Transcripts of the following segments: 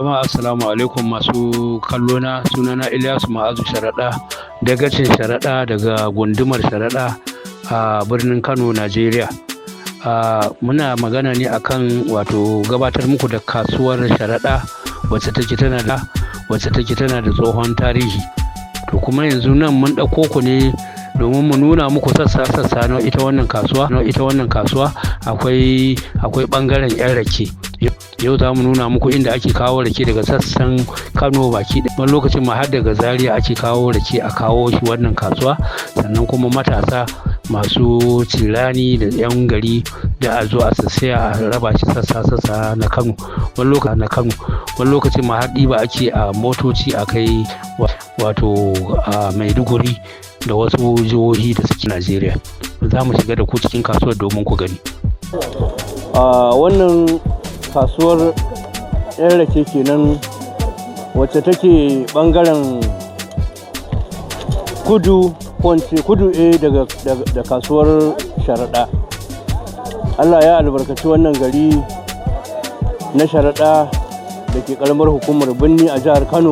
Jama'a, assalamu alaikum. Masu kallo na, sunana Ilyasu Ma'azu Sharaɗa, dagacin Sharaɗa daga gundumar Sharaɗa a birnin Kano, Najeriya. Muna magana ne akan wato gabatar muku da kasuwar Sharaɗa wacce take tana da tsohon tarihi. To kuma yanzu nan mun ɗauko ku ne domin mu nuna muku sassa sassa na ita wannan kasuwa. Akwai ɓangaren 'yan rake. Yau za mu nuna muku inda ake kawo rake daga sassan Kano baki ɗaya. Wani lokacin ma har daga Zaria ake kawo rake, a kawo shi wannan kasuwa. Sannan kuma matasa masu cirani da 'yan gari da a zo a sassaya, a raba shi sassa sassa na Kano. Wani lokacin ma har ɗiba ake a motoci a kai wato a Maiduguri da wasu jihohi da suke Najeriya. Za mu shiga da ku cikin kasuwar domin ku gani. A wannan kasuwar 'yan rake kenan, wacce take bangaren kudu, ko kudu daga da kasuwar Sharaɗa. Allah ya albarkaci wannan gari na Sharaɗa da ke ƙaramar hukumar Birni a jihar Kano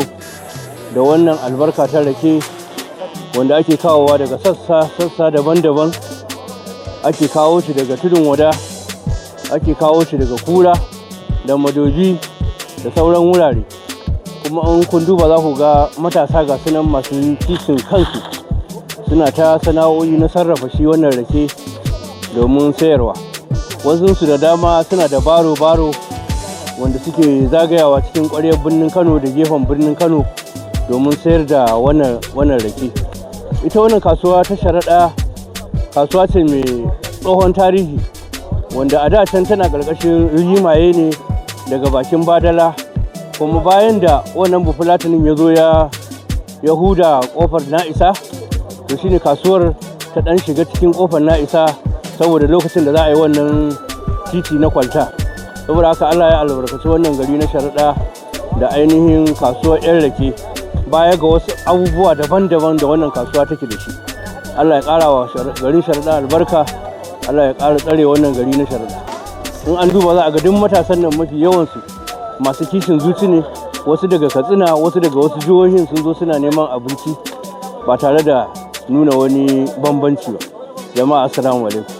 da wannan albarka ta rake, wanda ake kawowa daga sassa sassa daban-daban. Ake kawo shi daga Tudun Wada, ake kawo shi daga Kura da Madobi da sauran wurare. Kuma in kun duba za ku ga matasa ga sunan masu kishin kansu, suna ta sana'o'i na sarrafa shi wannan rake domin sayarwa. Wasu su da dama suna da baro-baro wanda suke zagayawa cikin ƙwaryar birnin Kano da gefen birnin Kano domin sayar da wannan rake. Ita wannan kasuwa ta Sharaɗa kasuwa ce mai tsohon tarihi, wanda a da can tana ƙarƙashin rimaye ne daga bakin Badala. Kuma bayan da wannan Bafulatinin ya zo ya huda kofar Na'isa, to shine kasuwar ta ɗan shiga cikin kofar Na'isa, saboda lokacin da za a yi wannan titi na kwalta. Saboda haka Allah ya albarkaci wannan gari na Sharaɗa da ainihin kasuwar 'yan rake, baya ga wasu abubuwa daban-daban da wannan kasuwa take da shi. Allah ya ƙara wa garin Sharaɗa albarka. Allah ya ƙara tsare wannan gari na Sharaɗa. In an duba za a ga duk matasan nan mafi yawansu masu kishin zuci ne, wasu daga Katsina, wasu daga wasu jihohin, sun zo suna neman abinci ba tare da nuna wani bambanci ba. Jama'a, assalamu alaikum.